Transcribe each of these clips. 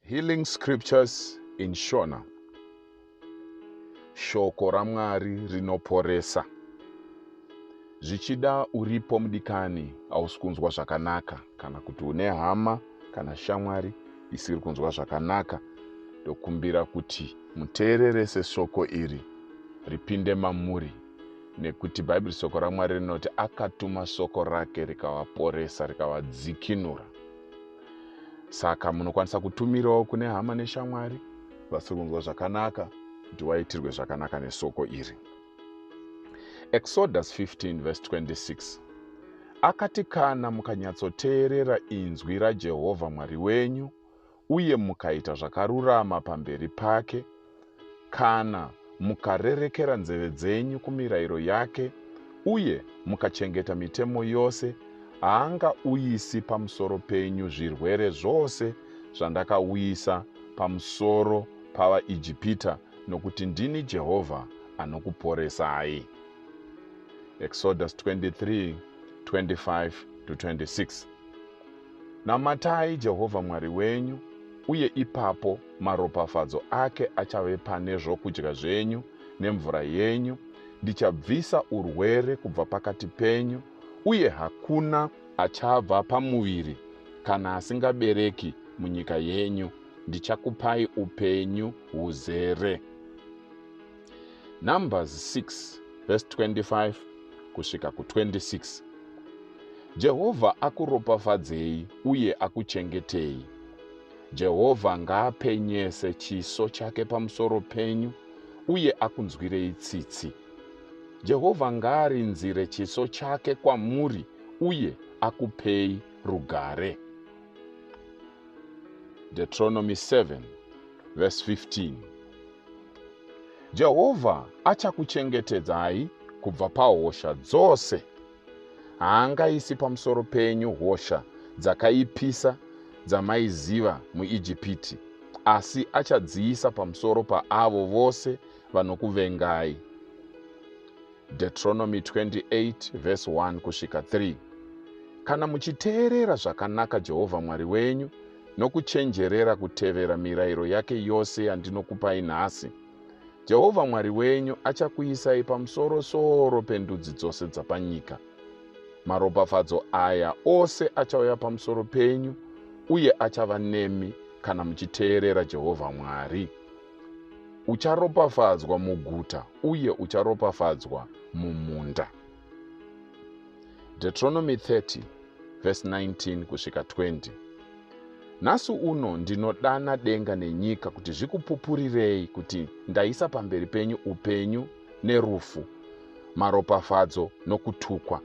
Healing Scriptures in Shona. Shoko raMwari rinoporesa. Zvichida uripo mudikani hausi kunzwa zvakanaka kana kuti une hama kana shamwari isiri kunzwa zvakanaka. Ndokumbira kuti muteererese shoko iri ripinde mamuri nekuti Bhaibheri soko raMwari rinoti akatuma soko rake rikavaporesa rikavadzikinura. Saka munokwanisa kutumirawo kune hama neshamwari vasiri kunzwa zvakanaka kuti waitirwe zvakanaka nesoko iri. Exodus 15 verse 26 akati, kana mukanyatsoteerera inzwi raJehovha Mwari wenyu uye mukaita zvakarurama pamberi pake, kana mukarerekera nzeve dzenyu kumirayiro yake uye mukachengeta mitemo yose, haangauyisi pamusoro penyu zvirwere zvose zvandakauyisa pamusoro pavaIjipita, nokuti ndini Jehovha anokuporesai. Exodus 23 25 to 26. Namatai Jehovha Mwari wenyu, uye ipapo maropafadzo ake achave pane zvokudya zvenyu nemvura yenyu. Ndichabvisa urwere kubva pakati penyu, uye hakuna achabva pamuviri kana asingabereki munyika yenyu. Ndichakupai upenyu huzere. Numbers 6 verse 25 kusvika ku26. Jehovha akuropafadzei uye akuchengetei. Jehovha ngaapenyese chiso chake pamusoro penyu uye akunzwirei tsitsi. Jehovha ngaarinzire chiso chake kwamuri uye akupei rugare. Deuteronomy 7 verse 15. Jehovha achakuchengetedzai kubva pahosha dzose. Haangaisi pamusoro penyu hosha dzakaipisa dzamaiziva muIjipiti, asi achadziisa pamusoro paavo vose vanokuvengai. Deuteronomy 28 verse 1 kusvika 3. Kana muchiteerera zvakanaka Jehovha Mwari wenyu nokuchenjerera kutevera mirayiro yake yose yandinokupai nhasi, Jehovha Mwari wenyu achakuisai pamusoro-soro pendudzi dzose dzapanyika. Maropafadzo aya ose achauya pamusoro penyu uye achava nemi kana muchiteerera Jehovha Mwari. Ucharopafadzwa muguta uye ucharopafadzwa mumunda. Deuteronomy 30 verse 19 kusvika 20. Nhasi uno ndinodana denga nenyika kuti zvikupupurirei kuti ndaisa pamberi penyu upenyu nerufu, maropafadzo nokutukwa.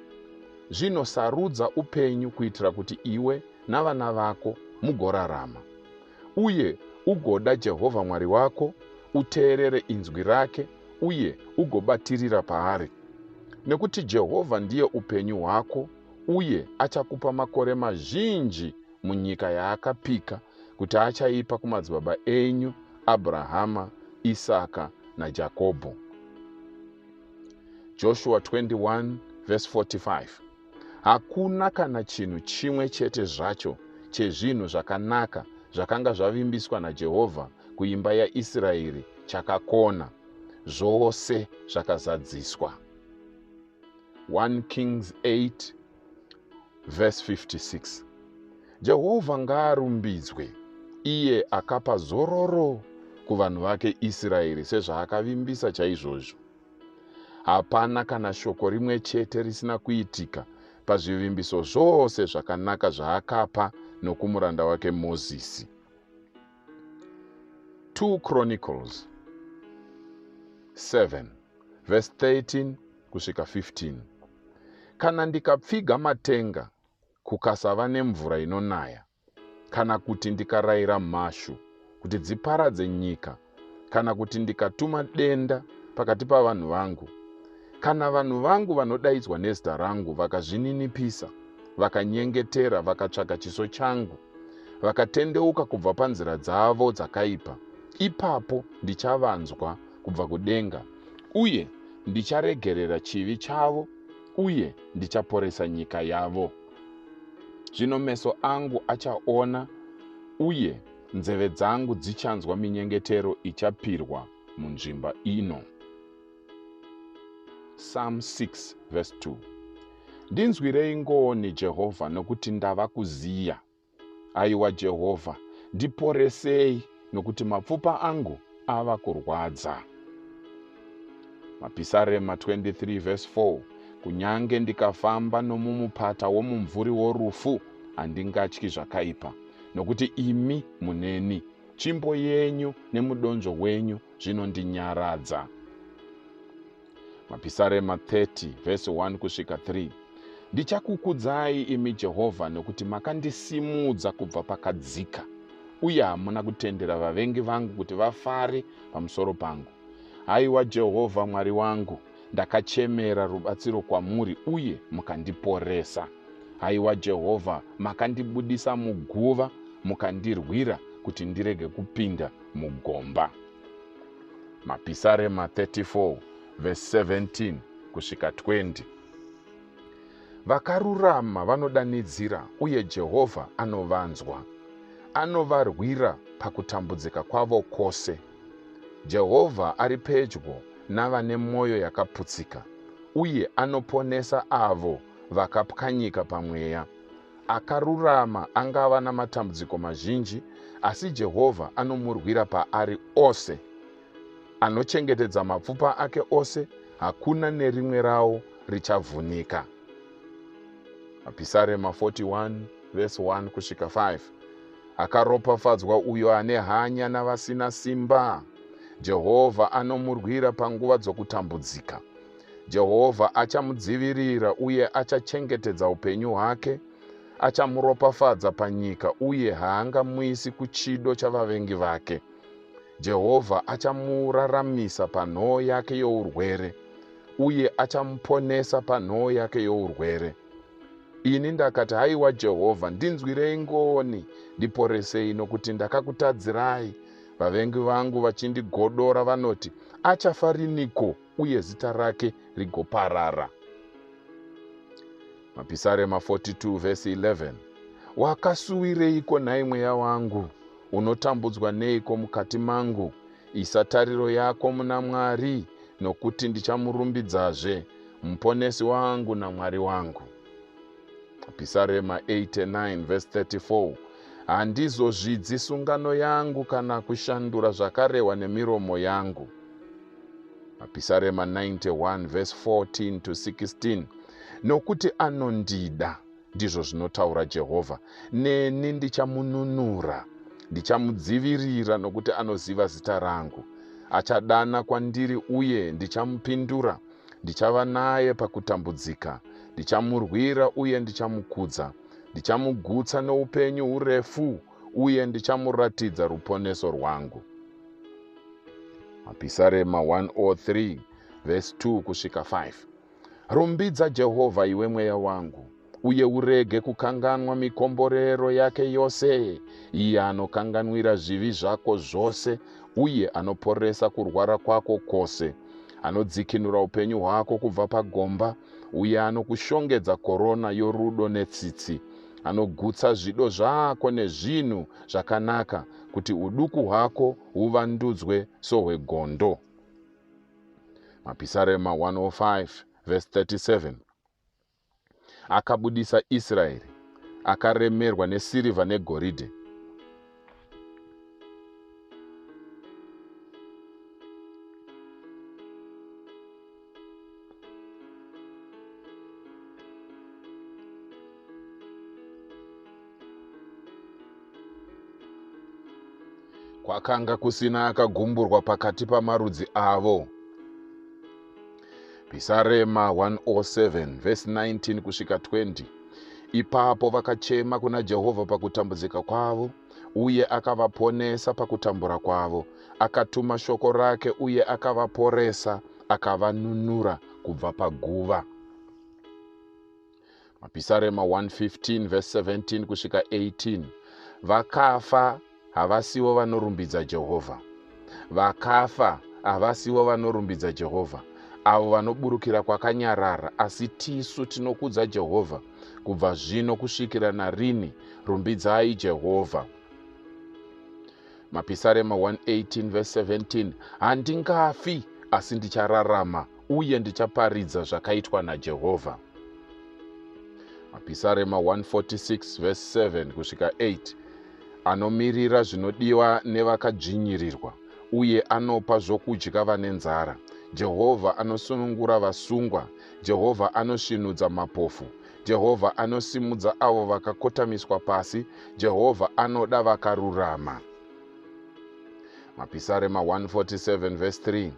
Zvino sarudza upenyu kuitira kuti iwe navana vako mugorarama, uye ugoda Jehovha Mwari wako, uteerere inzwi rake uye ugobatirira paari. Nekuti Jehovha ndiye upenyu hwako uye achakupa makore mazhinji munyika yaakapika kuti achaipa kumadzibaba enyu Abrahama, Isaka naJakobho. Joshua 21 verse 45. Hakuna kana chinhu chimwe chete zvacho chezvinhu zvakanaka zvakanga zvavimbiswa naJehovha kuimba yaIsraeri chakakona. Zvose zvakazadziswa. 1 Kings 8 verse 56. Jehovha ngaarumbidzwe, iye akapa zororo kuvanhu vake Israeri sezvaakavimbisa chaizvozvo. Hapana kana shoko rimwe chete risina kuitika pazvivimbiso zvose zvakanaka zvaakapa nokumuranda wake Mozisi. 2 Chronicles 7 verse 13 kusvika 15. Kana ndikapfiga matenga kukasava nemvura inonaya, kana kuti ndikarayira mhashu kuti dziparadze nyika, kana kuti ndikatuma denda pakati pavanhu vangu, kana vanhu vangu vanodaidzwa nezita rangu vakazvininipisa, vakanyengetera, vakatsvaka chiso changu, vakatendeuka kubva panzira dzavo dzakaipa, ipapo ndichavanzwa kubva kudenga, uye ndicharegerera chivi chavo uye ndichaporesa nyika yavo. Zvino meso angu achaona uye Nzeve dzangu dzichanzwa minyengetero ichapirwa munzvimbo ino. Psalm 6 verse 2. Ndinzwirei ngoni, Jehovha, nokuti ndava kuziya. Aiwa Jehovha, ndiporesei, nokuti mapfupa angu ava kurwadza. Mapisarema 23 verse 4. Kunyange ndikafamba nomumupata womumvuri worufu, handingatyi zvakaipa, nokuti imi muneni. Tsvimbo yenyu nemudonzvo wenyu zvinondinyaradza. Mapisarema 30 vhesi 1 kusvika 3. Ndichakukudzai imi Jehovha, nokuti makandisimudza kubva pakadzika, uye hamuna kutendera vavengi vangu kuti vafare pamusoro pangu. Haiwa Jehovha Mwari wangu, ndakachemera rubatsiro kwamuri, uye mukandiporesa. Haiwa Jehovha, makandibudisa muguva, mukandirwira kuti ndirege kupinda mugomba. Mapisarema 34 vhesi 17 kusvika 20. Vakarurama vanodanidzira, uye Jehovha anovanzwa. Anovarwira pakutambudzika kwavo kwose. Jehovha ari pedyo navane mwoyo yakaputsika, uye anoponesa avo vakapwanyika pamweya. Akarurama angava namatambudziko mazhinji, asi Jehovha anomurwira paari ose. Anochengetedza mapfupa ake ose, hakuna nerimwe rawo richavhunika. Mapisarema 41 vhesi 1 kusvika 5. Akaropafadzwa uyo ane hanya navasina simba. Jehovha anomurwira panguva dzokutambudzika. Jehovha achamudzivirira uye achachengetedza upenyu hwake. Achamuropafadza panyika uye haangamuisi kuchido chavavengi vake. Jehovha achamuraramisa panhoo yake yourwere, uye achamuponesa panhoo yake yourwere. Ini ndakati, Haiwa Jehovha, ndinzwirei ngoni, ndiporesei, nokuti ndakakutadzirai. Vavengi vangu vachindigodora vanoti, Achafa riniko uye zita rake rigoparara? Mapisarema 42 vhesi 11. Wakasuwireiko nhai mweya wangu? Unotambudzwa neiko mukati mangu? Isa tariro yako muna Mwari, nokuti ndichamurumbidzazve, Muponesi wangu naMwari wangu. Pisarema 89 vhesi 34. Handizozvidzi sungano yangu kana kushandura zvakarehwa nemiromo yangu. Mapisarema 91 vhesi 14 to 16. Nokuti anondida, ndizvo zvinotaura Jehovha, neni ndichamununura, ndichamudzivirira nokuti anoziva zita rangu. Achadana kwandiri uye ndichamupindura, ndichava naye pakutambudzika, ndichamurwira uye ndichamukudza, ndichamugutsa noupenyu hurefu uye ndichamuratidza ruponeso rwangu. Mapisarema 103 vhesi 2 kusvika 5. Rumbidza Jehovha, iwe mweya wangu, uye urege kukanganwa mikomborero yake yose. Iye anokanganwira zvivi zvako zvose uye anoporesa kurwara kwako kwose. Anodzikinura upenyu hwako kubva pagomba uye anokushongedza korona yorudo netsitsi. Anogutsa zvido zvako nezvinhu zvakanaka, kuti uduku hwako huvandudzwe sohwegondo. Mapisarema 105 vhesi 37. Akabudisa Israeri akaremerwa nesirivha negoridhe. Kwakanga kusina akagumburwa pakati pamarudzi avo. Pisarema 107 vhesi 19 kusvika 20. Ipapo vakachema kuna Jehovha pakutambudzika kwavo, uye akavaponesa pakutambura kwavo. Akatuma shoko rake uye akavaporesa, akavanunura kubva paguva. Mapisarema 115 vhesi 17 kusvika 18. Vakafa havasivo vanorumbidza Jehovha. Vakafa havasivo vanorumbidza Jehovha, avo vanoburukira kwakanyarara, asi tisu tinokudza Jehovha kubva zvino kusvikira narini. Rumbidzai Jehovha. Mapisarema 118 verse 17, handingafi asi ndichararama uye ndichaparidza zvakaitwa naJehovha. Mapisarema 146 verse 7 kusvika 8, anomirira zvinodiwa nevakadzvinyirirwa uye anopa zvokudya vane nzara. Jehovha anosunungura vasungwa, Jehovha anosvinudza mapofu, Jehovha anosimudza avo vakakotamiswa pasi, Jehovha anoda vakarurama. Mapisarema 147 verse 3,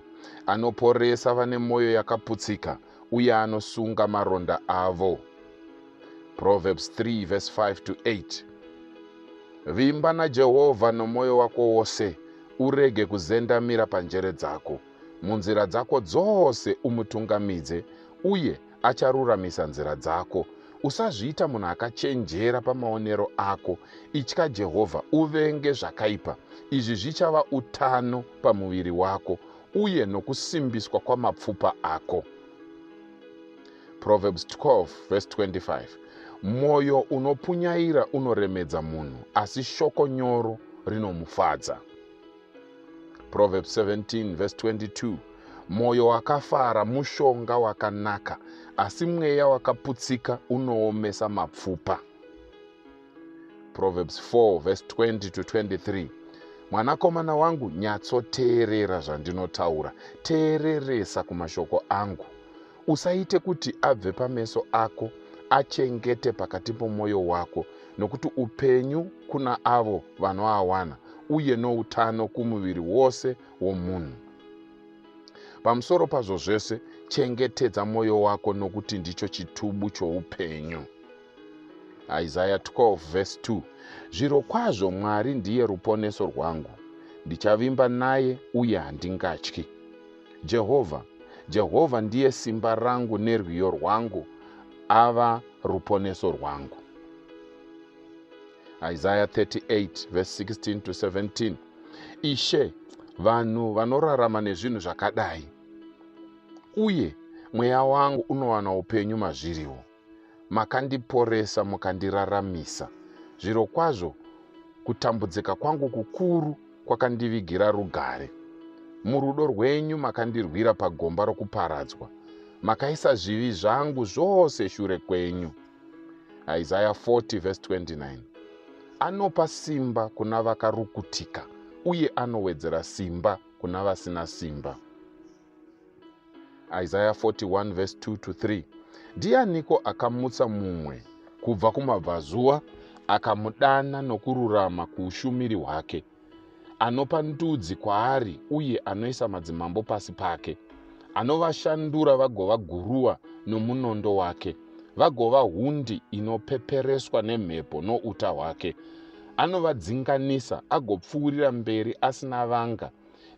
anoporesa vane mwoyo yakaputsika uye anosunga maronda avo. Proverbs 3 verse 5 to 8, vimba naJehovha nomwoyo wako wose, urege kuzendamira panjere dzako. Munzira dzako dzose umutungamidze, uye acharuramisa nzira dzako. Usazviita munhu akachenjera pamaonero ako. Itya Jehovha, uvenge zvakaipa. Izvi zvichava utano pamuviri wako uye nokusimbiswa kwamapfupa ako. Proverbs 12 verse 25, mwoyo unopunyaira unoremedza munhu, asi shoko nyoro rinomufadza. Proverbs 17 verse 22, mwoyo wakafara mushonga wakanaka, asi mweya wakaputsika unoomesa mapfupa. Proverbs 4 verse 20 to 23, mwanakomana wangu, nyatsoteerera zvandinotaura, teereresa kumashoko angu. Usaite kuti abve pameso ako, achengete pakati pomwoyo wako, nokuti upenyu kuna avo vanoawana, uye noutano kumuviri wose womunhu. Pamusoro pazvo zvese, chengetedza mwoyo wako, nokuti ndicho chitubu choupenyu. Isaiah 12 verse 2, zvirokwazvo Mwari ndiye ruponeso rwangu, ndichavimba naye uye handingatyi. Jehovha, Jehovha ndiye simba rangu nerwiyo rwangu, ava ruponeso rwangu. Isaiah 38 verse 16 to 17, Ishe, vanhu vanorarama nezvinhu zvakadai, uye mweya wangu unowana upenyu mazviriwo. Makandiporesa mukandiraramisa. Zvirokwazvo kutambudzika kwangu kukuru kwakandivigira rugare. Murudo rwenyu makandirwira pagomba rokuparadzwa. Makaisa zvivi zvangu zvose shure kwenyu. Isaiah 40 verse 29, anopa simba kuna vakarukutika uye anowedzera simba kuna vasina simba. Isaiah 41 verse 2 to 3, ndianiko akamutsa mumwe kubva kumabvazuva, akamudana nokururama kuushumiri hwake? Anopa ndudzi kwaari uye anoisa madzimambo pasi pake. Anovashandura vagova guruva nomunondo wake, vagova hundi inopepereswa nemhepo nouta hwake. Anovadzinganisa agopfuurira mberi asina vanga,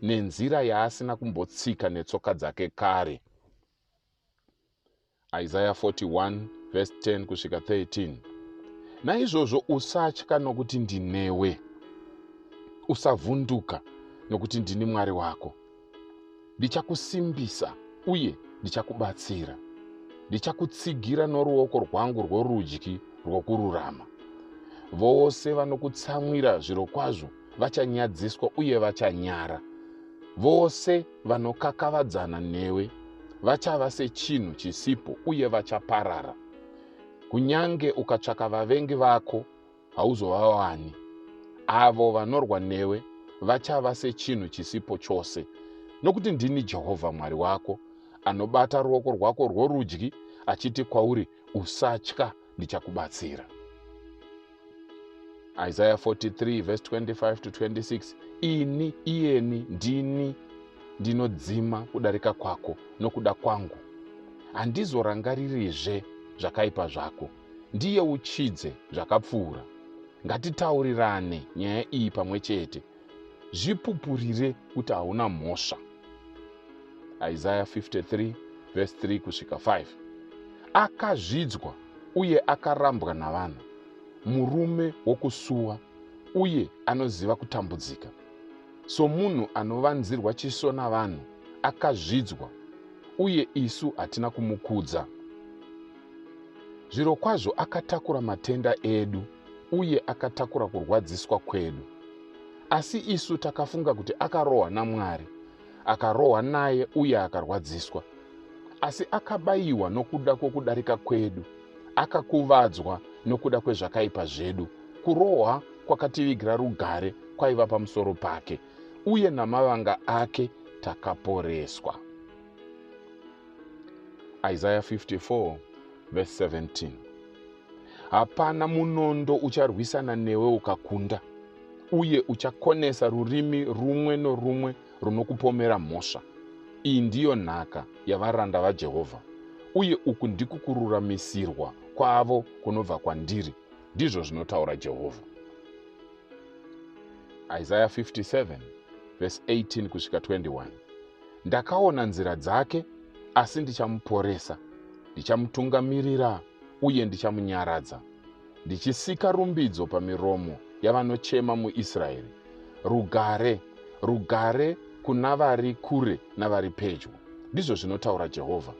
nenzira yaasina kumbotsika netsoka dzake kare. Isaiah 41 verse 10 kusvika 13, naizvozvo usatya nokuti ndinewe, usavhunduka nokuti ndini Mwari wako. Ndichakusimbisa uye ndichakubatsira, ndichakutsigira noruoko rwangu rworudyi rwokururama. Vose vanokutsamwira zvirokwazvo vachanyadziswa uye vachanyara. Vose vanokakavadzana newe vachava sechinhu chisipo uye vachaparara. Kunyange ukatsvaka vavengi vako, hauzovawani. Avo vanorwa newe vachava sechinhu chisipo chose. Nokuti ndini Jehovha Mwari wako, anobata ruoko rwako rworudyi achiti kwauri, usatya, ndichakubatsira. Isaiah 43 verse 25 to 26, ini iyeni ndini ndinodzima kudarika kwako nokuda kwangu, handizorangaririzve zvakaipa zvako. Ndiyeuchidze zvakapfuura. Ngatitaurirane nyaya iyi pamwe chete, zvipupurire kuti hauna mhosva. Isaiah 53 verse 3 kusvika 5, akazvidzwa uye akarambwa navanhu, murume wokusuwa uye anoziva kutambudzika. Somunhu anovanzirwa chiso navanhu, akazvidzwa, uye isu hatina kumukudza. Zvirokwazvo akatakura matenda edu uye akatakura kurwadziswa kwedu. Asi isu takafunga kuti akarohwa naMwari, akarohwa naye uye akarwadziswa. Asi akabayiwa nokuda kwokudarika kwedu, akakuvadzwa nokuda kwezvakaipa zvedu. Kurohwa kwakativigira rugare kwaiva pamusoro pake, uye namavanga ake takaporeswa. Isaiah 54 verse 17. Hapana munondo ucharwisana newe ukakunda, uye uchakonesa rurimi rumwe norumwe runokupomera mhosva. Iyi ndiyo nhaka yavaranda vaJehovha, uye uku ndiko kururamisirwa kwavo kunobva kwandiri, ndizvo zvinotaura Jehovha. Isaiah 57 verse 18 kusvika 21. Ndakaona nzira dzake, asi ndichamuporesa, ndichamutungamirira uye ndichamunyaradza, ndichisika rumbidzo pamiromo yavanochema muIsraeri. Rugare, rugare kuna vari kure navari pedyo, ndizvo zvinotaura Jehovha,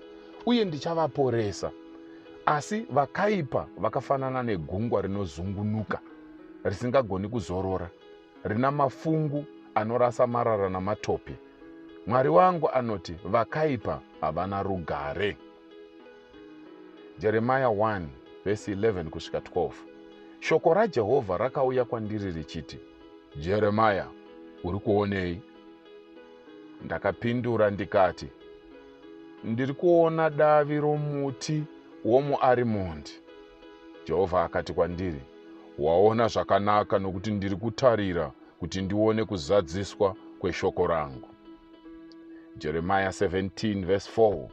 uye ndichavaporesa. Asi vakaipa vakafanana negungwa rinozungunuka, risingagoni kuzorora, rina mafungu anorasa marara namatope. Mwari wangu anoti vakaipa havana rugare. Jeremiah 1 vhesi 11 kusvika 12. Shoko raJehovha rakauya kwandiri richiti, Jeremiah, uri kuonei? Ndakapindura ndikati, Ndiri kuona davi romuti womuarimondi. Jehovha akati kwandiri, Waona zvakanaka, nokuti ndiri kutarira kuti ndione kuzadziswa kweshoko rangu. Jeremiah 17 verse 4.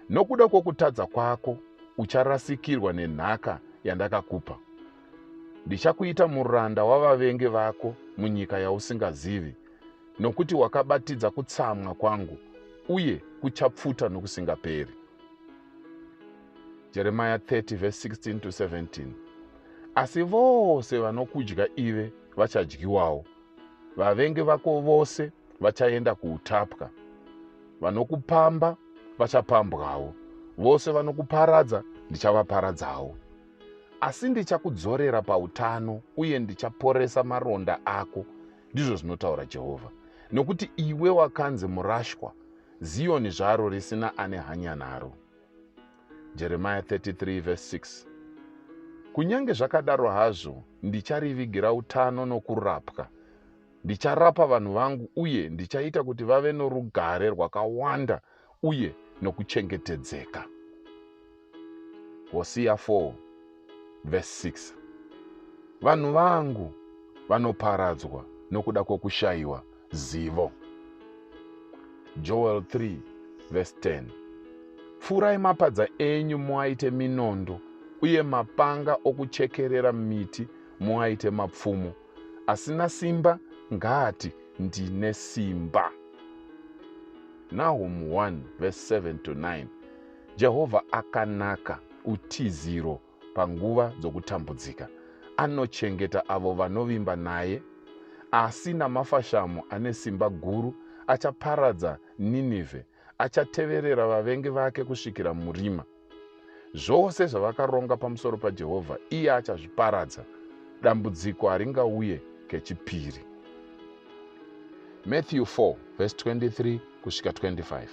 Nokuda kwokutadza kwako ucharasikirwa nenhaka yandakakupa. Ndichakuita muranda wavavengi vako munyika yausingazivi, nokuti wakabatidza kutsamwa kwangu uye kuchapfuta nokusingaperi. Jeremiah 30 verse 16 to 17. Asi vose vanokudya ive vachadyiwawo, vavengi vako vose vachaenda kuutapwa, vanokupamba vachapambwawo, vose vanokuparadza ndichavaparadzawo. Asi ndichakudzorera pautano uye ndichaporesa maronda ako, ndizvo zvinotaura Jehovha, nokuti iwe wakanzi murashwa, Ziyoni zvaro risina ane hanya naro. Jeremiah 33 verse 6. Kunyange zvakadaro hazvo, ndicharivigira utano nokurapwa. Ndicharapa vanhu vangu uye ndichaita kuti vave norugare rwakawanda uye nokuchengetedzeka. Hosiya 4 verse 6. Vanhu vangu vanoparadzwa nokuda kwokushayiwa zivo. Joel 3 verse 10. Pfurai mapadza enyu muaite minondo, uye mapanga okuchekerera miti muaite mapfumo. Asina simba ngaati, Ndine simba. Nahum 1 verse 7 to 9. Jehovha akanaka, utiziro panguva dzokutambudzika. Anochengeta avo vanovimba naye, asi namafashamu ane simba guru achaparadza Ninivhe, achateverera vavengi vake kusvikira murima. Zvose zvavakaronga pamusoro paJehovha, iye achazviparadza. Dambudziko haringauye kechipiri. Matthew 4 verse 23 kusvika 25.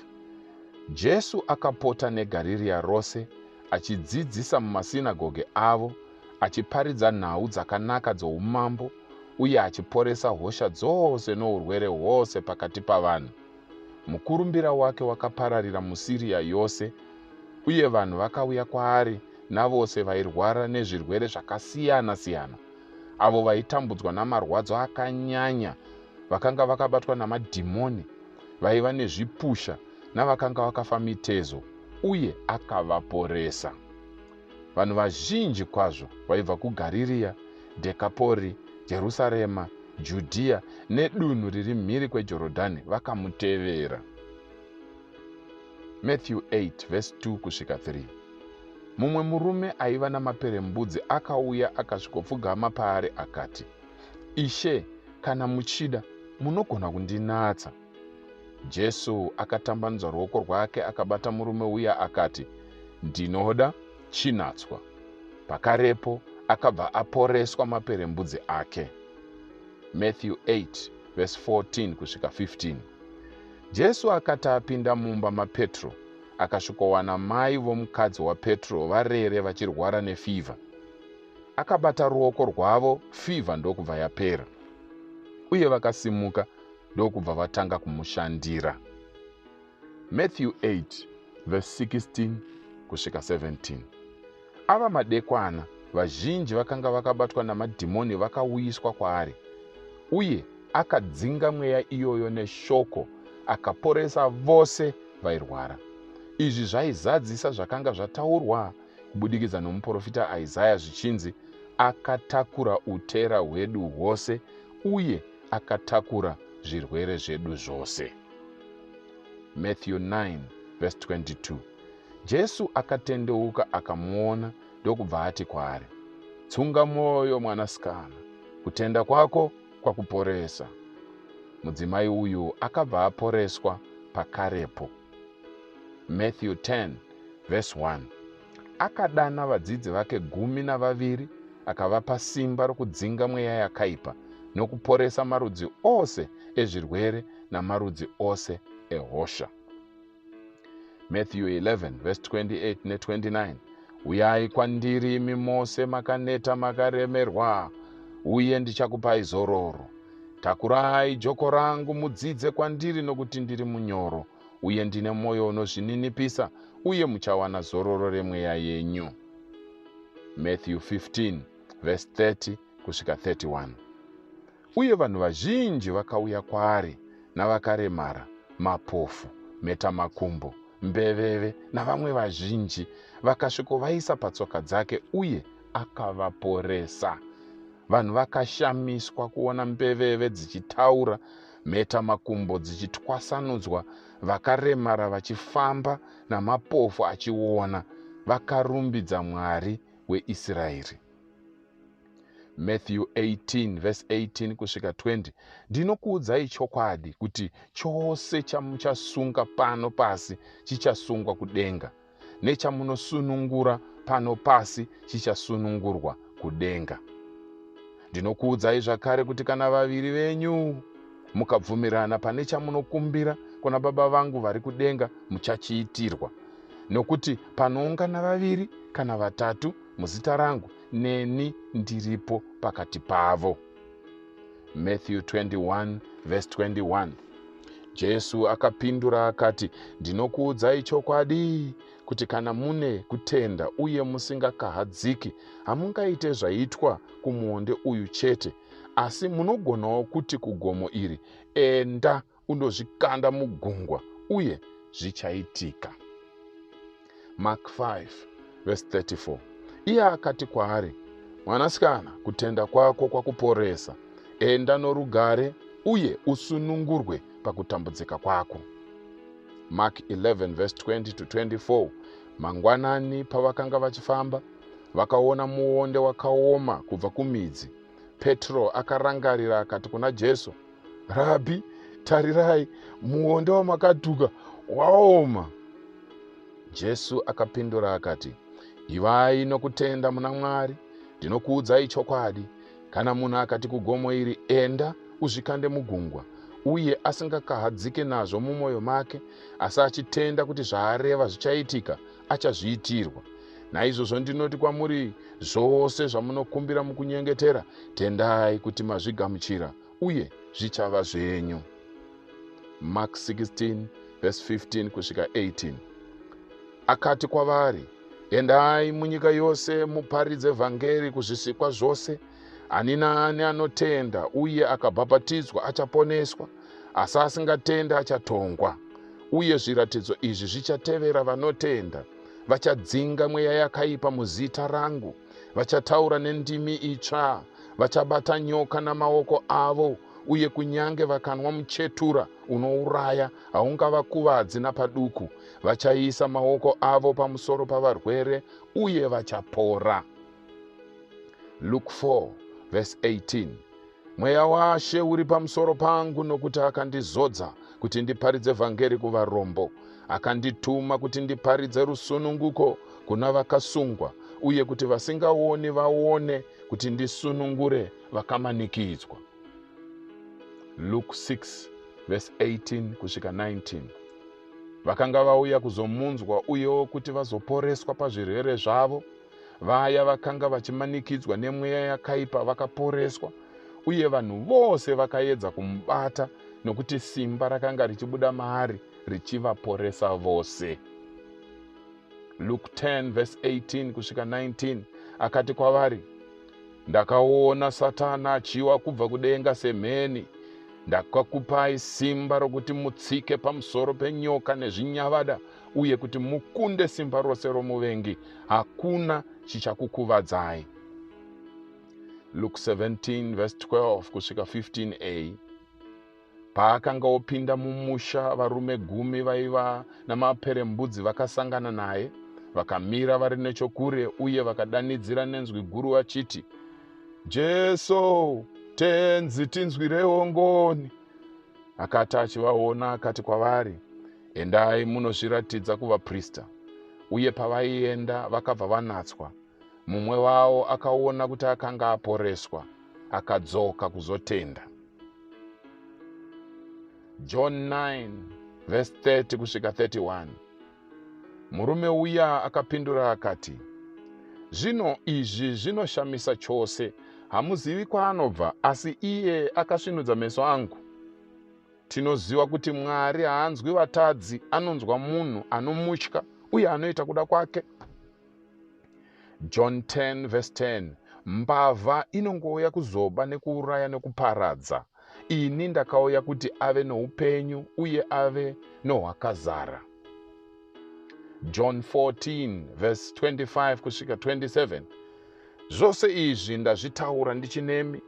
Jesu akapota neGarirea rose, achidzidzisa mumasinagoge avo, achiparidza nhau dzakanaka dzoumambo uye achiporesa hosha dzose nourwere hwose pakati pavanhu. Mukurumbira wake wakapararira muSiria yose, uye vanhu vakauya kwaari navose vairwara nezvirwere zvakasiyana-siyana, avo vaitambudzwa namarwadzo akanyanya, vakanga vakabatwa namadhimoni, vaiva nezvipusha navakanga vakafa mitezo, uye akavaporesa. Vanhu vazhinji kwazvo vaibva kuGarirea, Dhekapori, Jerusarema, Judhiya nedunhu riri mhiri kweJorodhani vakamutevera. Matthew 8 vhesi 2 kusvika 3. Mumwe murume aiva namaperembudzi akauya akasvikopfugama paari akati, Ishe, kana muchida, munogona kundinatsa. Jesu akatambanudza ruoko rwake akabata murume uya akati, Ndinoda, chinatswa. Pakarepo akabva aporeswa maperembudzi ake. Matthew 8 vhesi 14 kusvika 15. Jesu akati apinda mumba maPetro, akasvikowana mai vomukadzi waPetro varere vachirwara nefivha. Akabata ruoko rwavo, fivha ndokubva yapera, uye vakasimuka ndokubva vatanga kumushandira. Matthew 8 vhesi 16 kusvika 17. Ava madekwana, vazhinji vakanga vakabatwa namadhimoni vakauyiswa kwaari, uye akadzinga mweya iyoyo neshoko akaporesa vose vairwara. Izvi zvaizadzisa zvakanga zvataurwa kubudikidza nomuprofita Isaya zvichinzi, Akatakura utera hwedu hwose uye akatakura zvirwere zvedu zvose. Matthew 9 vhesi 22. Jesu akatendeuka akamuona ndokubva ati kwaari, Tsunga mwoyo mwanasikana, kutenda kwako kwakuporesa. Mudzimai uyu akabva aporeswa pakarepo. Matthew 10 vhesi 1. Akadana vadzidzi vake 12 akavapa simba rokudzinga mweya yakaipa nokuporesa marudzi ose ezvirwere namarudzi ose ehosha. Matthew 11 vhesi 28 ne29. Uyai kwandiri imi mose makaneta makaremerwa, uye ndichakupai zororo. Takurai joko rangu mudzidze kwandiri, nokuti ndiri munyoro uye ndine mwoyo unozvininipisa, uye muchawana zororo remweya yenyu. Matthew 15 vhesi 30 kusvika 31. Uye vanhu vazhinji vakauya kwaari navakaremara, mapofu, mhetamakumbo, mbeveve navamwe vazhinji, vakasvikovaisa patsoka dzake, uye akavaporesa. Vanhu vakashamiswa kuona mbeveve dzichitaura, mhetamakumbo dzichitwasanudzwa, vakaremara vachifamba namapofu achiona, vakarumbidza Mwari weIsraeri. Matthew 18 vhesi 18 kusvika 20. Ndinokuudzai chokwadi kuti chose chamuchasunga pano pasi chichasungwa kudenga, nechamunosunungura pano pasi chichasunungurwa kudenga. Ndinokuudzai zvakare kuti kana vaviri venyu mukabvumirana pane chamunokumbira kuna Baba vangu vari kudenga, muchachiitirwa. Nokuti panoungana vaviri kana vatatu muzita rangu, neni ndiripo pakati pavo. Matthew 21 vhesi 21. Jesu akapindura akati, Ndinokuudzai chokwadi kuti kana mune kutenda uye musingakahadziki, hamungaite zvaitwa kumuonde uyu chete, asi munogonawo kuti kugomo iri, Enda undozvikanda mugungwa, uye zvichaitika. Mark 5 vhesi 34. Iye akati kwaari, Mwanasikana, kutenda kwako kwakuporesa. Enda norugare uye usunungurwe pakutambudzika kwako. Mark 11 vhesi 20 to 24. Mangwanani pavakanga vachifamba, vakaona muonde wakaoma kubva kumidzi. Petro akarangarira akati kuna Jesu, Rabhi, tarirai, muonde wamakatuka waoma. Jesu akapindura akati, Ivai nokutenda muna Mwari. Ndinokuudzai chokwadi, kana munhu akati kugomo iri, Enda uzvikande mugungwa, uye asingakahadzike nazvo mumwoyo make, asi achitenda kuti zvaareva zvichaitika, achazviitirwa. Naizvozvo ndinoti kwamuri, zvose zvamunokumbira mukunyengetera, tendai kuti mazvigamuchira, uye zvichava zvenyu. Mark 16 vhesi 15 kusvika 18. Akati kwavari, Endai munyika yose muparidze vhangeri kuzvisikwa zvose. Ani naani anotenda uye akabhabhatidzwa achaponeswa, asi asingatende achatongwa. Uye zviratidzo izvi zvichatevera vanotenda: vachadzinga mweya yakaipa muzita rangu, vachataura nendimi itsva, vachabata nyoka namaoko avo, uye kunyange vakanwa muchetura unouraya haungavakuvadzi napaduku. Vachaisa maoko avo pamusoro pavarwere, uye vachapora. Luke 4 vhesi 18. Mweya waShe uri pamusoro pangu, nokuti akandizodza kuti ndiparidze vhangeri kuvarombo. Akandituma kuti ndiparidze rusununguko kuna vakasungwa, uye kuti vasingaoni vaone, kuti ndisunungure vakamanikidzwa. Luke 6 vhesi 18 kusvika 19. Vakanga vauya kuzomunzwa uyewo kuti vazoporeswa pazvirwere zvavo. Vaya vakanga vachimanikidzwa nemweya yakaipa vakaporeswa, uye vanhu vose vakaedza kumubata nokuti simba rakanga richibuda maari richivaporesa vose. Luke 10 vhesi 18 kusvika 19 akati kwavari, Ndakaona Satani achiwa kubva kudenga semheni. Ndakakupai simba rokuti mutsike pamusoro penyoka nezvinyavada uye kuti mukunde simba rose romuvengi. Hakuna chichakukuvadzai. Luke 17 verse 12 kusvika 15a. Paakanga opinda mumusha, varume gumi vaiva namaperembudzi vakasangana naye. Vakamira vari nechokure uye vakadanidzira nenzwi guru vachiti, Jesu, Tenzi, tinzwirewo ngoni! Akati achivaona, akati kwavari, Endai munozviratidza kuvaprista. Uye pavaienda, vakabva vanatswa. Mumwe wavo akaona kuti akanga aporeswa, akadzoka kuzotenda. John 9 verse 30 kusvika 31. Murume uya akapindura akati, Zvino izvi zvinoshamisa chose, hamuzivi kwaanobva, asi iye akasvinudza meso angu. Tinoziva kuti Mwari haanzwi vatadzi, anonzwa munhu anomutya uye anoita kuda kwake. John 10 verse 10 Mbavha inongouya kuzoba nekuuraya nekuparadza. Ini ndakauya kuti ave noupenyu uye ave nohwakazara. John 14 verse 25 kusvika 27 Zvose izvi ndazvitaura ndichinemi.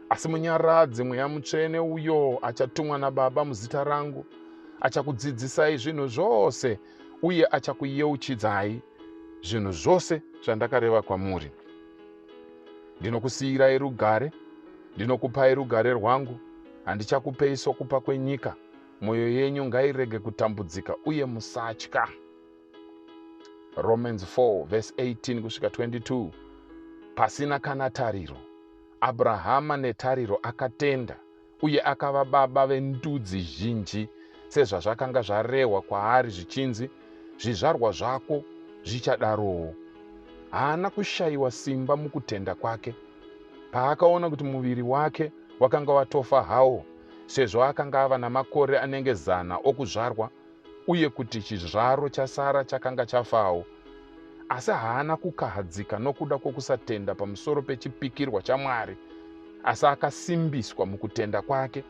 Asi Munyaradzi, Mweya Mutsvene, uyo achatumwa naBaba muzita rangu, achakudzidzisai zvinhu zvose uye achakuyeuchidzai zvinhu zvose zvandakareva kwamuri. Ndinokusiyirai rugare, ndinokupai rugare rwangu, handichakupei sokupa kwenyika. Mwoyo yenyu ngairege kutambudzika uye musatya. Romans 4 verse 18 kusvika 22. Pasina kana tariro, Abrahama netariro akatenda uye akava baba vendudzi zhinji, sezvazvakanga zvarehwa kwaari zvichinzi, Zvizvarwa zvako zvichadarowo. Haana kushayiwa simba mukutenda kwake. Paakaona kuti muviri wake wakanga watofa hawo, sezvo akanga ava namakore anenge zana okuzvarwa, uye kuti chizvaro chaSara chakanga chafawo. Asi haana kukahadzika nokuda kwokusatenda pamusoro pechipikirwa chaMwari, asi akasimbiswa mukutenda kwake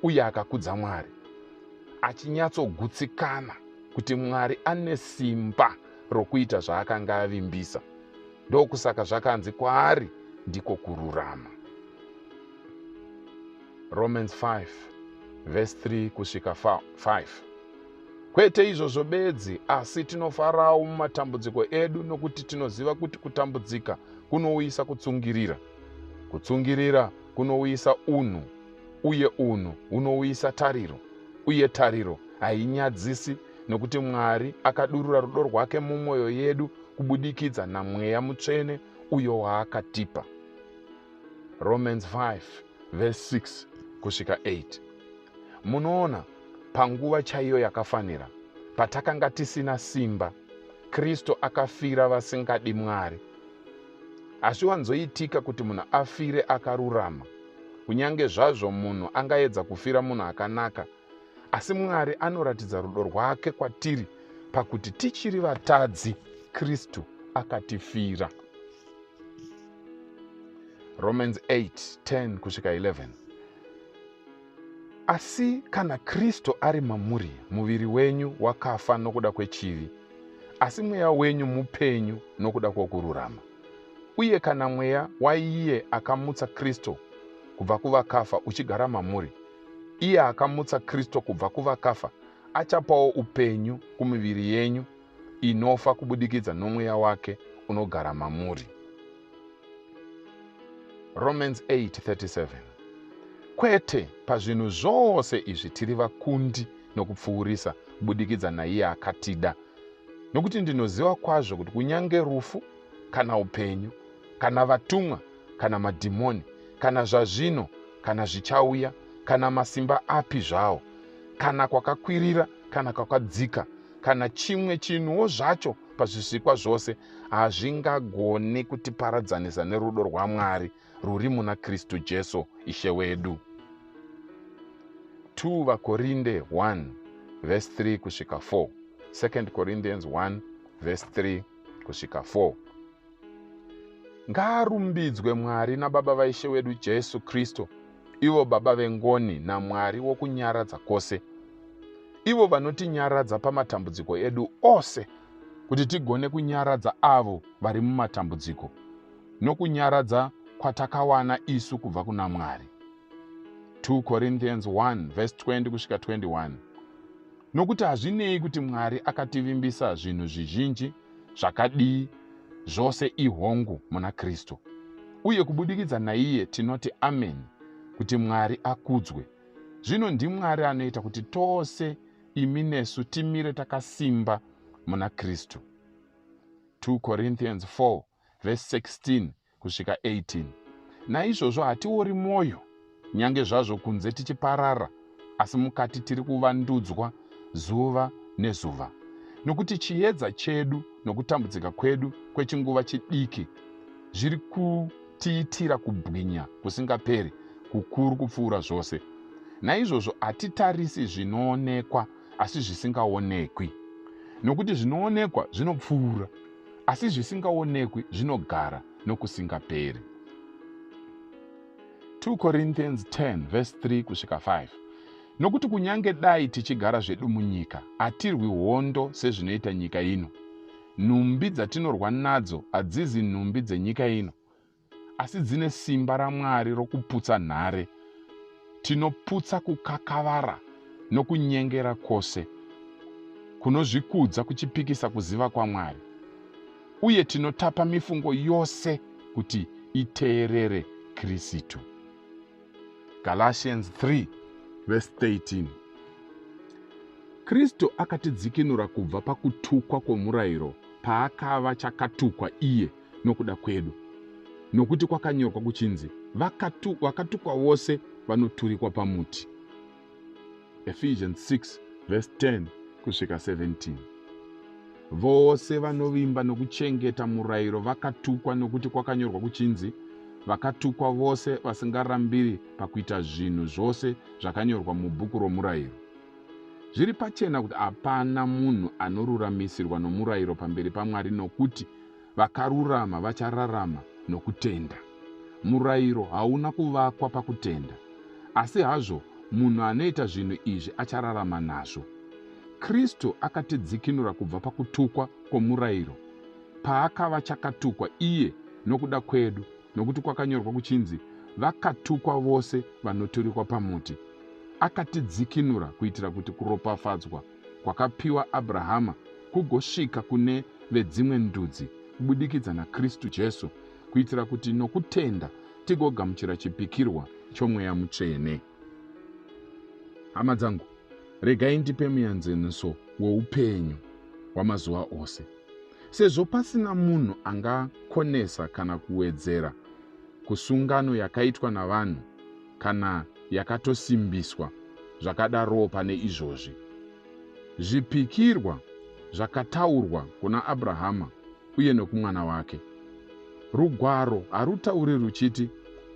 uye akakudza Mwari, achinyatsogutsikana kuti Mwari ane simba rokuita zvaakanga avimbisa. Ndokusaka zvakanzi kwaari ndiko kururama. Romans 5 verse 3 kusvika 5. Kwete izvozvo bedzi, asi tinofarawo mumatambudziko edu nokuti tinoziva kuti kutambudzika kunouyisa kutsungirira, kutsungirira kunouyisa unhu, uye unhu hunouyisa tariro, uye tariro hainyadzisi nokuti Mwari akadurura rudo rwake mumwoyo yedu kubudikidza naMweya Mutsvene uyo waakatipa. Romans 5 verse 6 kusvika 8. Munoona, panguva chaiyo yakafanira, patakanga tisina simba, Kristu akafira vasingadi Mwari. Hazviwanzoitika kuti munhu afire akarurama, kunyange zvazvo munhu angaedza kufira munhu akanaka. Asi Mwari anoratidza rudo rwake kwatiri pakuti tichiri vatadzi, Kristu akatifira. Romans 8 10 kusvika 11. Asi kana Kristu ari mamuri, muviri wenyu wakafa nokuda kwechivi, asi mweya wenyu mupenyu nokuda kwokururama. Uye kana mweya waiye akamutsa Kristu kubva kuvakafa uchigara mamuri, iye akamutsa Kristu kubva kuvakafa achapawo upenyu kumiviri yenyu inofa kubudikidza nomweya wake unogara mamuri. Romans 8:37 Kwete, pazvinhu zvose izvi tiri vakundi nokupfuurisa kubudikidza naiye akatida. Nokuti ndinoziva kwazvo kuti kunyange rufu, kana upenyu, kana vatumwa, kana madhimoni, kana zvazvino, kana zvichauya, kana masimba api zvawo, kana kwakakwirira kana kwakadzika, kana chimwe chinhuwo zvacho pazvisikwa zvose, hazvingagoni kutiparadzanisa nerudo rwaMwari rwuri muna Kristu Jesu Ishe wedu. 2 VaKorinde 1 vhesi 3 kusvika 4. 2 Corinthians 1 vhesi 3 kusvika 4. Ngaarumbidzwe Mwari naBaba vaIshe wedu Jesu Kristu, ivo Baba vengoni naMwari wokunyaradza kwose, ivo vanotinyaradza pamatambudziko edu ose, kuti tigone kunyaradza avo vari mumatambudziko, nokunyaradza kwatakawana isu kubva kuna Mwari. 2 Corinthians 1 verse 20 kusvika 21. Nokuti hazvinei kuti Mwari akativimbisa zvinhu zvizhinji zvakadii, zvose ihongu muna Kristu. Uye kubudikidza naiye tinoti Ameni, kuti Mwari akudzwe. Zvino ndiMwari anoita kuti tose imi nesu timire takasimba muna Kristu. 2 Corinthians 4 verse 16 kusvika 18. Naizvozvo hatiori mwoyo, nyange zvazvo kunze tichiparara, asi mukati tiri kuvandudzwa zuva nezuva. Nokuti chiedza chedu nokutambudzika kwedu kwechinguva chidiki zviri kutiitira kubwinya kusingaperi, kukuru kupfuura zvose. Naizvozvo hatitarisi zvinoonekwa, asi zvisingaonekwi. Nokuti zvinoonekwa zvinopfuura, asi zvisingaonekwi zvinogara nokusingaperi. 2 Corinthians 10 verse 3 kusvika 5. Nokuti kunyange dai tichigara zvedu munyika, hatirwi hondo sezvinoita nyika ino. Nhumbi dzatinorwa nadzo hadzizi nhumbi dzenyika ino, asi dzine simba raMwari rokuputsa nhare. Tinoputsa kukakavara nokunyengera kwose kunozvikudza kuchipikisa kuziva kwaMwari, uye tinotapa mifungo yose kuti iteerere Kristu. Galatians 3 verse 13. Kristu akatidzikinura kubva pakutukwa kwomurayiro paakava chakatukwa iye nokuda kwedu, nokuti kwakanyorwa kuchinzi, Vakatukwa vose vanoturikwa pamuti. Ephesians 6 verse 10 kusvika 17. Vose vanovimba nokuchengeta murayiro vakatukwa, nokuti kwakanyorwa kuchinzi, Vakatukwa vose vasingarambiri pakuita zvinhu zvose zvakanyorwa mubhuku romurayiro. Zviri pachena kuti hapana munhu anoruramisirwa nomurayiro pamberi paMwari nokuti vakarurama vachararama nokutenda. Murayiro hauna kuvakwa pakutenda. Asi hazvo munhu anoita zvinhu izvi achararama nazvo. Kristu akatidzikinura kubva pakutukwa kwomurayiro paakava chakatukwa iye nokuda kwedu nokuti kwakanyorwa kuchinzi, Vakatukwa vose vanoturikwa pamuti. Akatidzikinura kuitira kuti kuropafadzwa kwakapiwa Abrahama kugosvika kune vedzimwe ndudzi kubudikidza naKristu Jesu, kuitira kuti nokutenda tigogamuchira chipikirwa choMweya Mutsvene. Hama dzangu, regai ndipe muyanzaniso woupenyu hwamazuva ose. Sezvo pasina munhu angakonesa kana kuwedzera kusungano yakaitwa navanhu kana yakatosimbiswa zvakadarowo pane izvozvi. Zvipikirwa zvakataurwa kuna Abrahama uye nokumwana wake. Rugwaro harutauri ruchiti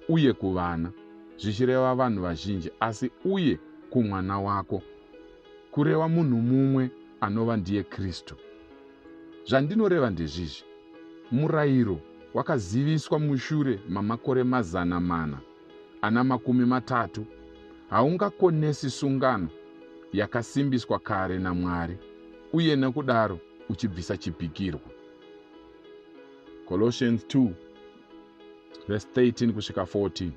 uye kuvana, zvichireva vanhu vazhinji, asi uye kumwana wako, kureva munhu mumwe anova ndiye Kristu. Zvandinoreva ndezvizvi, murayiro wakaziviswa mushure mamakore 430 haungakonesi sungano yakasimbiswa kare naMwari uye nokudaro uchibvisa chipikirwa. Colossians 2 verse 13 kusvika 14.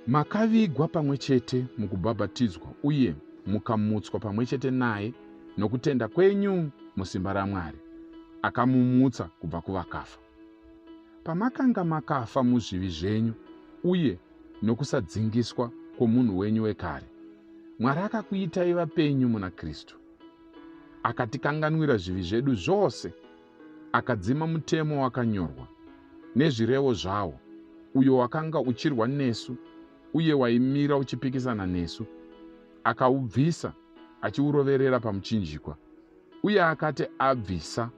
Makavigwa pamwe chete mukubhabhatidzwa uye mukamutswa pamwe chete naye nokutenda kwenyu musimba raMwari, akamumutsa kubva kuvakafa. Pamakanga makafa muzvivi zvenyu uye nokusadzingiswa kwomunhu wenyu wekare, Mwari akakuitai vapenyu muna Kristu. Akatikanganwira zvivi zvedu zvose, akadzima mutemo wakanyorwa nezvirevo zvawo, uyo wakanga uchirwa nesu uye waimira uchipikisana nesu, akaubvisa achiuroverera pamuchinjikwa. Uye akati abvisa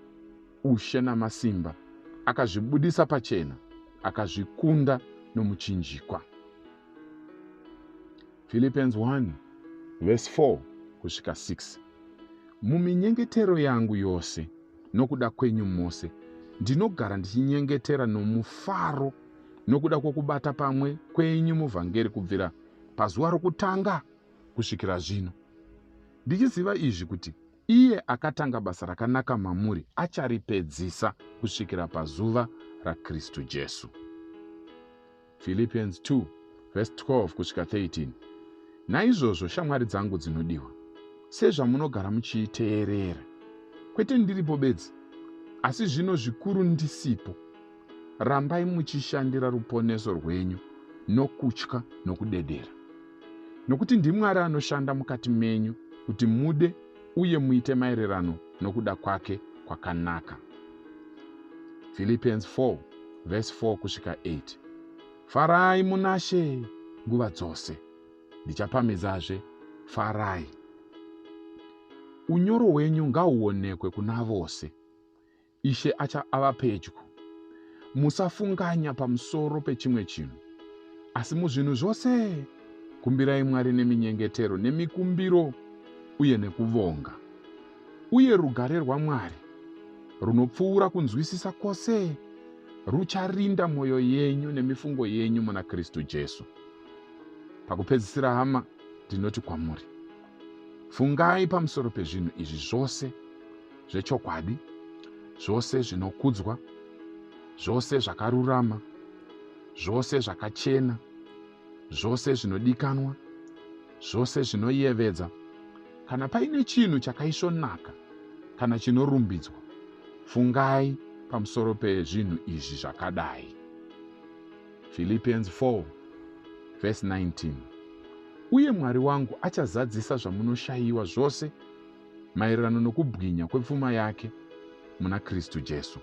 ushe namasimba, akazvibudisa pachena, akazvikunda nomuchinjikwa. Philippians 1 verse 4 kusvika 6. Muminyengetero yangu yose nokuda kwenyu mose, ndinogara ndichinyengetera nomufaro nokuda kwokubata pamwe kwenyu muvhangeri kubvira pazuva rokutanga kusvikira zvino, ndichiziva izvi kuti iye akatanga basa rakanaka mamuri acharipedzisa kusvikira pazuva raKristu Jesu. Philippians 2 verse 12 kusvika 13. Naizvozvo, shamwari dzangu dzinodiwa, sezvamunogara muchiiteerera, kwete ndiripo bedzi, asi zvino zvikuru ndisipo, rambai muchishandira ruponeso rwenyu nokutya nokudedera. Nokuti ndiMwari anoshanda mukati menyu kuti mude uye muite maererano nokuda kwake kwakanaka. Philippians 4 verse 4 kusvika 8. Farai munaShe nguva dzose. Ndichapamhidzazve, farai. Unyoro hwenyu ngahuonekwe kuna vose. Ishe acha ava pedyo. Musafunganya pamusoro pechimwe chinhu, asi muzvinhu zvose kumbirai Mwari neminyengetero nemikumbiro uye nekuvonga. Uye rugare rwaMwari, runopfuura kunzwisisa kwose, rucharinda mwoyo yenyu nemifungo yenyu muna Kristu Jesu. Pakupedzisira, hama, ndinoti kwamuri, fungai pamusoro pezvinhu izvi zvose zvechokwadi, zvose zvinokudzwa, zvose zvakarurama, zvose zvakachena, zvose zvinodikanwa, zvose zvinoyevedza, kana paine chinhu chakaisvonaka kana chinorumbidzwa, fungai pamusoro pezvinhu izvi zvakadai. Philippians 4 verse 19. Uye Mwari wangu achazadzisa zvamunoshayiwa zvose maererano nokubwinya kwepfuma yake muna Kristu Jesu.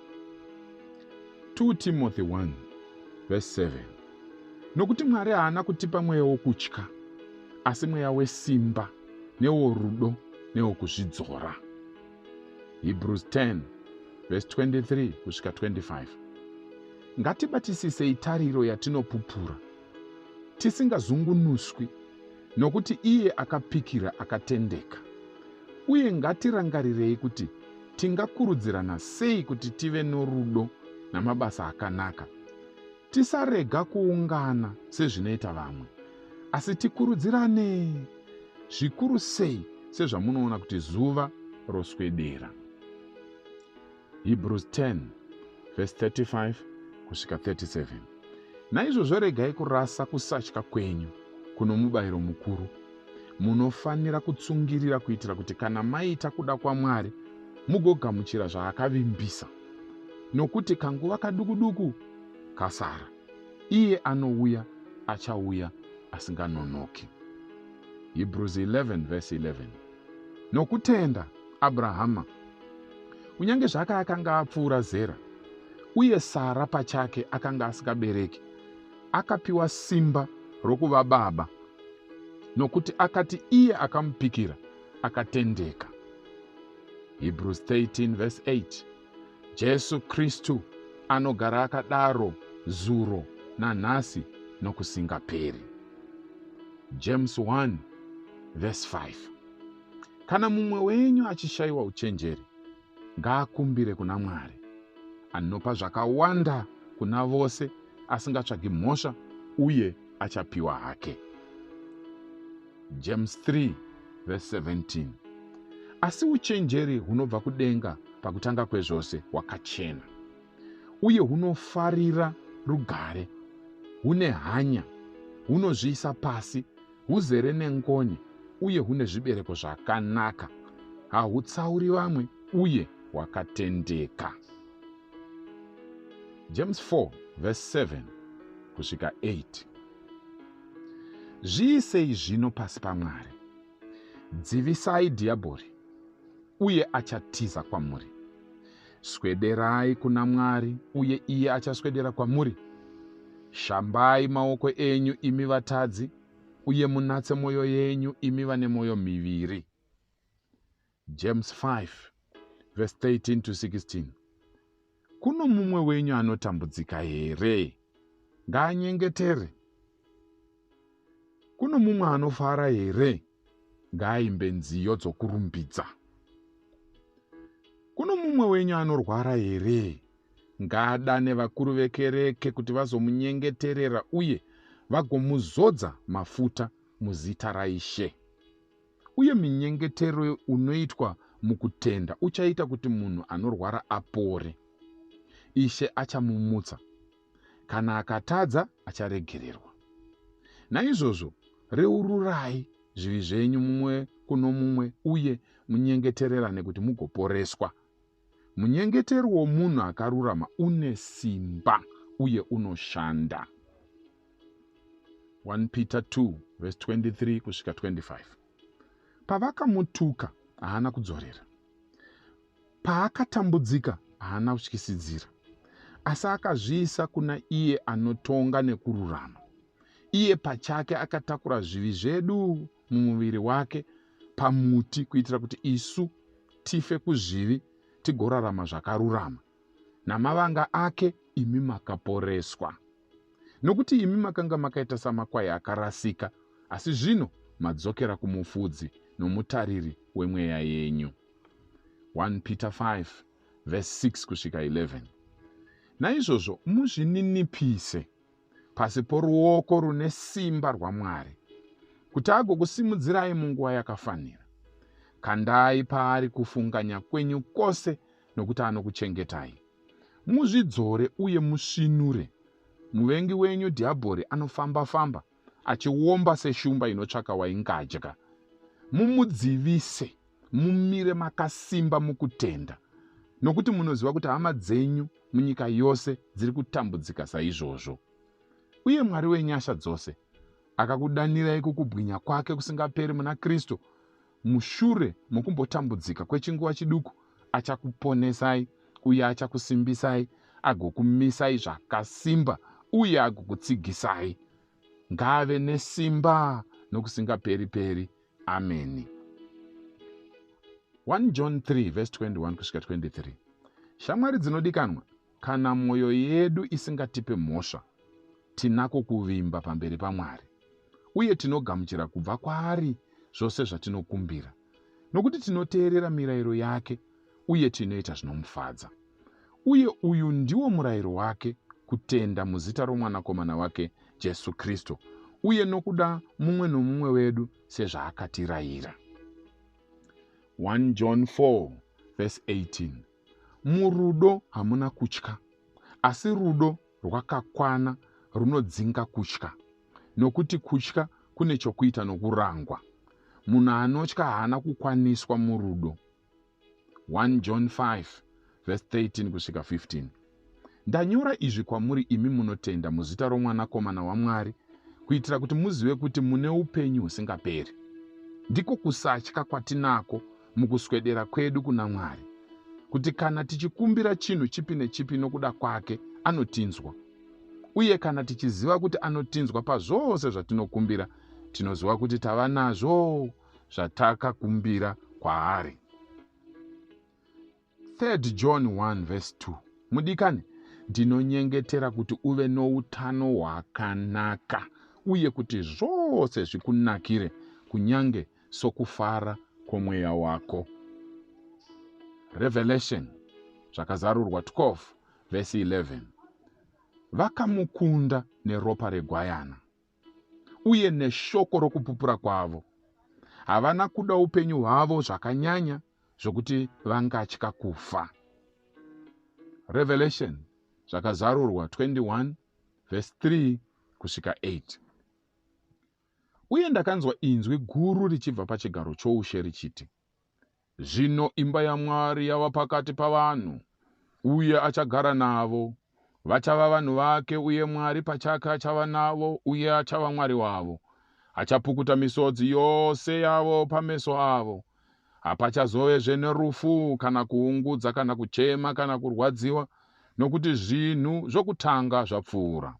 2 Timothy 1 verse 7. Nokuti Mwari haana kutipa mweya wokutya, asi mweya wesimba, neworudo, newokuzvidzora. Hebrews 10 verse 23 kusvika 25. Ngatibatisisei tariro yatinopupura, tisingazungunuswi, nokuti iye akapikira akatendeka. Uye ngatirangarirei kuti tingakurudzirana sei kuti tive norudo namabasa akanaka. Tisarega kuungana sezvinoita vamwe, asi tikurudzirane, zvikuru sei sezvamunoona kuti zuva roswedera. Hebrews 10 verse 35 kusvika 37. Naizvozvo regai kurasa kusatya kwenyu kuno mubayiro mukuru. Munofanira kutsungirira kuitira kuti kana maita kuda kwaMwari mugogamuchira zvaakavimbisa. Nokuti kanguva kaduku-duku kasara, iye anouya achauya asinganonoki. Hebrews 11 verse 11. Nokutenda Abrahama, kunyange zvake akanga apfuura zera, uye Sara pachake akanga asingabereki, akapiwa simba rokuva baba, nokuti akati iye akamupikira akatendeka. Hebrews 13 verse 8. Jesu Kristu anogara akadaro zuro nanhasi nokusingaperi. James 1 verse 5. Kana mumwe wenyu achishayiwa uchenjeri, ngaakumbire kuna Mwari, anopa zvakawanda kuna vose asingatsvagi mhosva, uye achapiwa hake. James 3 verse 17. Asi uchenjeri hunobva kudenga pakutanga kwezvose hwakachena, uye hunofarira rugare, hune hanya, hunozviisa pasi, huzere nengoni, uye hune zvibereko zvakanaka, hahutsauri vamwe, uye hwakatendeka. James 4 verse 7 kusvika 8. Zviisei zvino pasi paMwari. Dzivisai dhiabhori, uye achatiza kwamuri. Swederai kuna Mwari, uye iye achaswedera kwamuri. Shambai maoko enyu imi vatadzi, uye munatse mwoyo yenyu imi vane mwoyo miviri. James 5 verse 13 to 16. Kuno mumwe wenyu anotambudzika here? Ngaanyengetere. Kuno mumwe anofara here? Ngaaimbe nziyo dzokurumbidza. Kuno mumwe wenyu anorwara here? Ngaadane vakuru vekereke kuti vazomunyengeterera uye vagomuzodza mafuta muzita raIshe. Uye minyengetero unoitwa mukutenda uchaita kuti munhu anorwara apore. Ishe achamumutsa. Kana akatadza, acharegererwa. Naizvozvo reururai zvivi zvenyu mumwe kuno mumwe uye munyengetererane kuti mugoporeswa. Munyengetero womunhu akarurama une simba uye unoshanda. 1 Peter 2 verse 23 kusvika 25. Pavakamutuka haana kudzorera. Paakatambudzika haana kutyisidzira, asi akazviisa kuna iye anotonga nekururama. Iye pachake akatakura zvivi zvedu mumuviri wake pamuti kuitira kuti isu tife kuzvivi tigorarama zvakarurama. Namavanga ake imi makaporeswa. Nokuti imi makanga makaita samakwai akarasika, asi zvino madzokera kumufudzi nomutariri wemweya yenyu. 1 Peter 5 verse 6 kusvika 11. Naizvozvo muzvininipise pasi poruoko rune simba rwaMwari, kuti agokusimudzirai munguva yakafanira. Kandai paari kufunganya kwenyu kwose, nokuti anokuchengetai. Muzvidzore uye musvinure. Muvengi wenyu Dhiabhori anofamba-famba achiomba seshumba inotsvaka waingadya. Mumudzivise, mumire makasimba mukutenda, nokuti munoziva kuti hama dzenyu munyika yose dziri kutambudzika saizvozvo. Uye Mwari wenyasha dzose, akakudanirai kukubwinya kwake kusingaperi muna Kristu, mushure mokumbotambudzika kwechinguva chiduku, achakuponesai uye achakusimbisai, agokumisai zvakasimba uye agokutsigisai. Ngaave nesimba nokusingaperi-peri. Ameni. 1 John 3 verse 21 kusvika 23. Shamwari dzinodikanwa, kana mwoyo yedu isingatipe mhosva, tinako kuvimba pamberi paMwari, uye tinogamuchira kubva kwaari zvose zvatinokumbira, nokuti tinoteerera mirayiro yake uye tinoita zvinomufadza. Uye uyu ndiwo murayiro wake, kutenda muzita roMwanakomana wake Jesu Kristu, uye nokuda mumwe nomumwe wedu sezvaakatirayira. 1 John 4 verse 18. Murudo hamuna kutya, asi rudo rwakakwana runodzinga kutya, nokuti kutya kune chokuita nokurangwa. Munhu anotya haana kukwaniswa murudo. 1 John 5 verse 13 kusvika 15. Ndanyora izvi kwamuri imi munotenda muzita roMwanakomana waMwari, kuitira kuti muzive kuti mune upenyu husingaperi. Ndiko kusatya kwatinako mukuswedera kwedu kuna Mwari, kuti kana tichikumbira chinhu chipi nechipi nokuda kwake, anotinzwa. Uye kana tichiziva kuti anotinzwa pazvose zvatinokumbira, tinoziva kuti tava nazvo zvatakakumbira kwaari. 3 John 1 verse 2. Mudikani, ndinonyengetera kuti uve noutano hwakanaka uye kuti zvose zvikunakire kunyange sokufara kwomweya wako. Revelation zvakazarurwa 12 verse 11. Vakamukunda neropa regwayana uye neshoko rokupupura kwavo. Havana kuda upenyu hwavo zvakanyanya zvokuti vangatya kufa. Revelation zvakazarurwa 21 verse 3 kusvika 8. Uye ndakanzwa inzwi guru richibva pachigaro choushe richiti, Zvino imba yaMwari yava pakati pavanhu, uye achagara navo. Vachava vanhu vake, uye Mwari pachake achava navo, uye achava Mwari wavo. Achapukuta misodzi yose yavo pameso avo. Hapachazovezve nerufu, kana kuungudza, kana kuchema, kana kurwadziwa, nokuti zvinhu zvokutanga zvapfuura.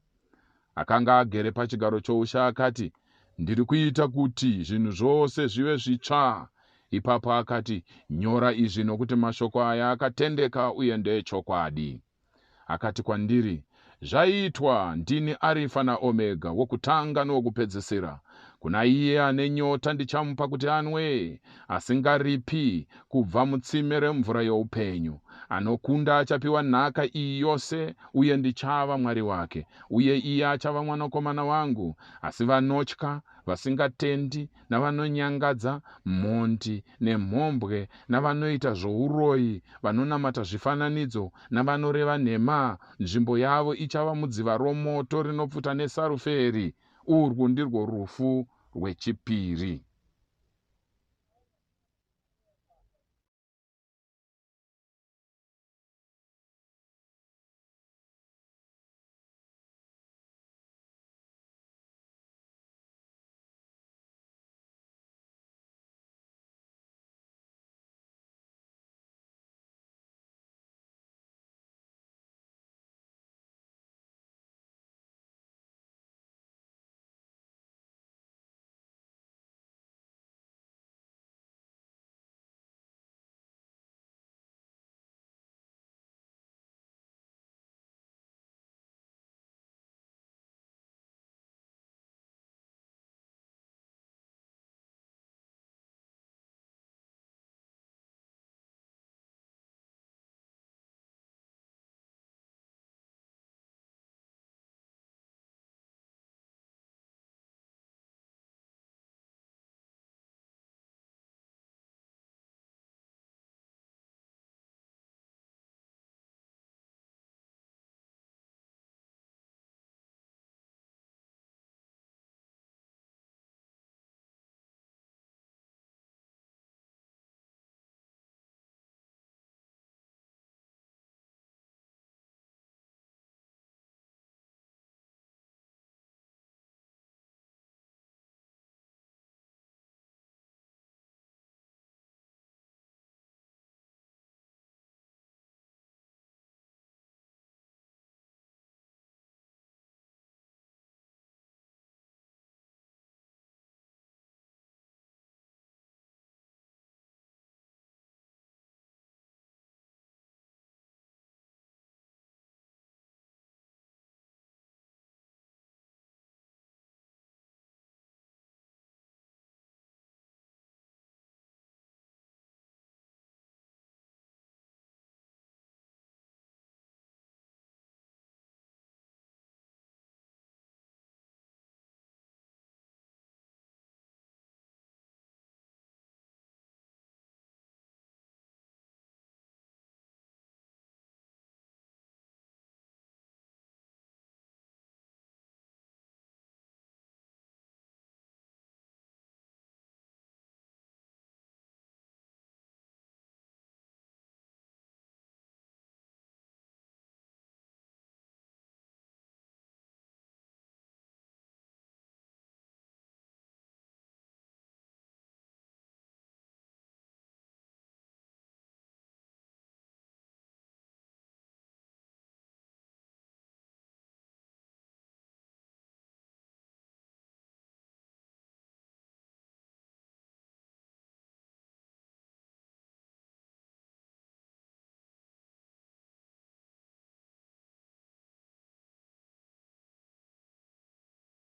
Akanga agere pachigaro choushe akati, Ndiri kuita kuti zvinhu zvose zvive zvitsva. Ipapo akati, Nyora izvi nokuti mashoko aya akatendeka uye ndeechokwadi. Akati kwandiri, Zvaitwa! Ndini Arifa naOmega, wokutanga nowokupedzisira. Kuna iye ane nyota ndichamupa kuti anwe, asingaripi, kubva mutsime remvura youpenyu. Anokunda achapiwa nhaka iyi yose, uye ndichava Mwari wake, uye iye achava mwanakomana wangu. Asi vanotya, vasingatendi, navanonyangadza, mhondi, nemhombwe, navanoita zvouroyi, vanonamata zvifananidzo, navanoreva nhema, nzvimbo yavo ichava mudziva romoto rinopfuta nesaruferi. Urwu ndirwo rufu rwechipiri.